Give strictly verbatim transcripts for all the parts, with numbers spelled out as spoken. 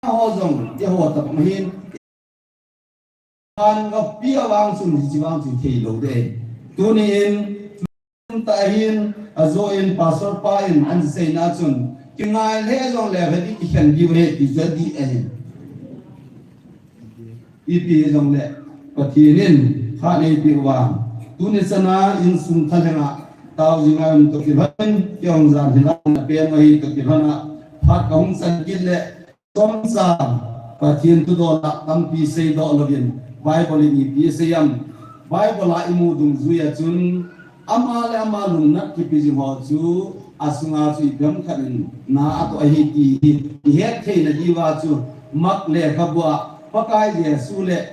ho jong, eiho tabang hin. An ga pi a vang chun, hichi vang chun thei lou de. Tuni in, ta hin, ajo in, pastor pa in, ahin seina chun, kingai le jong le, ve di kikhen di ve, ti ja di ahin. Ipi jong le, Pathen in, kha nei pi vang. Tuni chana, insung thalhenga, tao jinga, um to kilhon, kiong jan hilang, na pen ahi to kilhona, phat kahung san kit le, Chomcha, Pathen thudol a tampi seidoh louvin, Bible in ipi asei em? Bible a imu dungjuia chun, ama le ama lungnat kipe jing ho chu, asunga chu ipi ham khat in na atoh ahi ti hi, ihet theina diuva chu, Mark lekhabua, Pakai Jesu le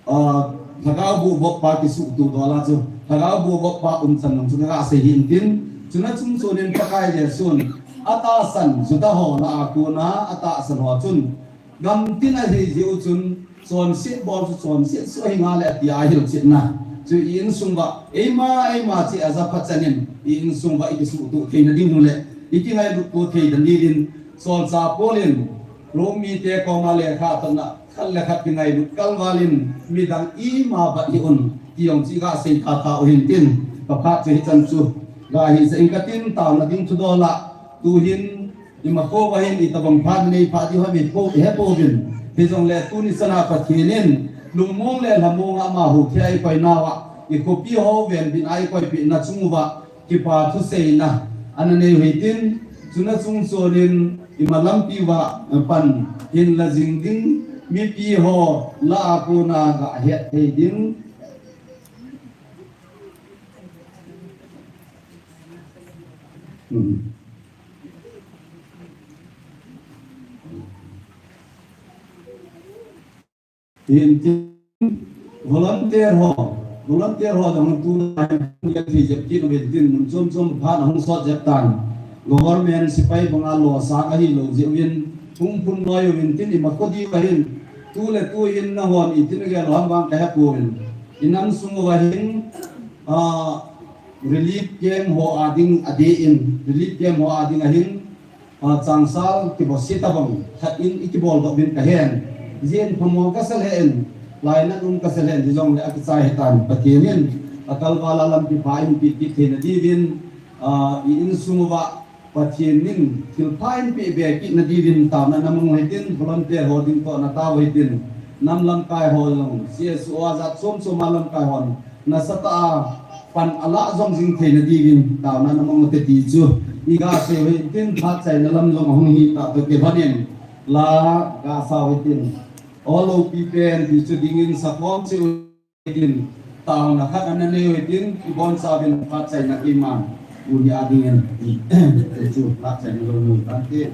Ah, Lhagao bohbop pa kisuhtuh dol a chu, Lhagao bohbop pa umchan nung chu kaga sei hin tin, chuna chungchon in Pakai Jesun, atahsan, Juda ho lah a kona, atahsan ho chun, gamtin ahi jeh u chun, chonset bol chu chonset soh hinga le ati a ahilchetna. Chu i insung uva, eima, eima cheh a japha chan in, i insung uva i kisuhtuh theina ding u le, i kingailutto theina ding in, solchah Paul in, Rom mite koma lekha tona, Khat le khat kingailut kalval in midang ima bat hih un, ti jong chu iga sei tha tha u hin tin, ka phat chu hichan chu ga hi jeh in katin, taona ding thudol a, tuhin imakhouva hin itobang phat nei phat diu ham ipo, ihepouvin, hijongle tuni chana Pathen in lungmong le lhamong a ama houthei a ikoi nauva, ikhopi ho venbit a ikoipehna chung uva, kipa thuseina ana nei u hitin, chuna chungchon in imalampi uva pan hinla jing ding, mipi ho lah a kona ga het thei ding. Hmm. Tin, tin, volunteer ho, volunteer ho jong tu lai hin thei jep kit uvin tin, mun chom chom phat ahung sot jep tan. Government sepai banga losah ahilou jeh uvin, hung phun loi uvin tin, imakho diu ahin, tu le tu hin nahon iti nagel u ham vang kahepouvin. Inam sung uva hin, ah, relief camp ho a ding adeh in, relief camp ho a ding ahin, Ah, changsal kibosit tabang khat in ikibol doh uvin kahen. Ijeh in phamo kasa lheh in, lainat um kasa lheh in, hijongle akichai hitan, Pathen in akalval a lampi pha eihin pe kit theina diuvin, ah, i insung uva Pathen in thilpha eihin peh be kit na diuvin taona namang u hitin, volunteer ho ding toh natao u hitin, nam lamkai ho jong, C S O a jat chom chom a lamkai hon, nasatah a pan alah jom jing theina diuvin taona namang u hite ti chu iga sei u hitin, phat chaina lam jong ahung hi tah toh kilhon in la ga sa u hitin, o loupi pen ti chu dingin sakhom cheh u hitin, taona khat ana nei u hitin, ibonchauvin phat chaina keiman tuni a dingin ti chu phat chaina lou nei u tante.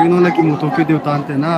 Nona kimuto kit diu tante na.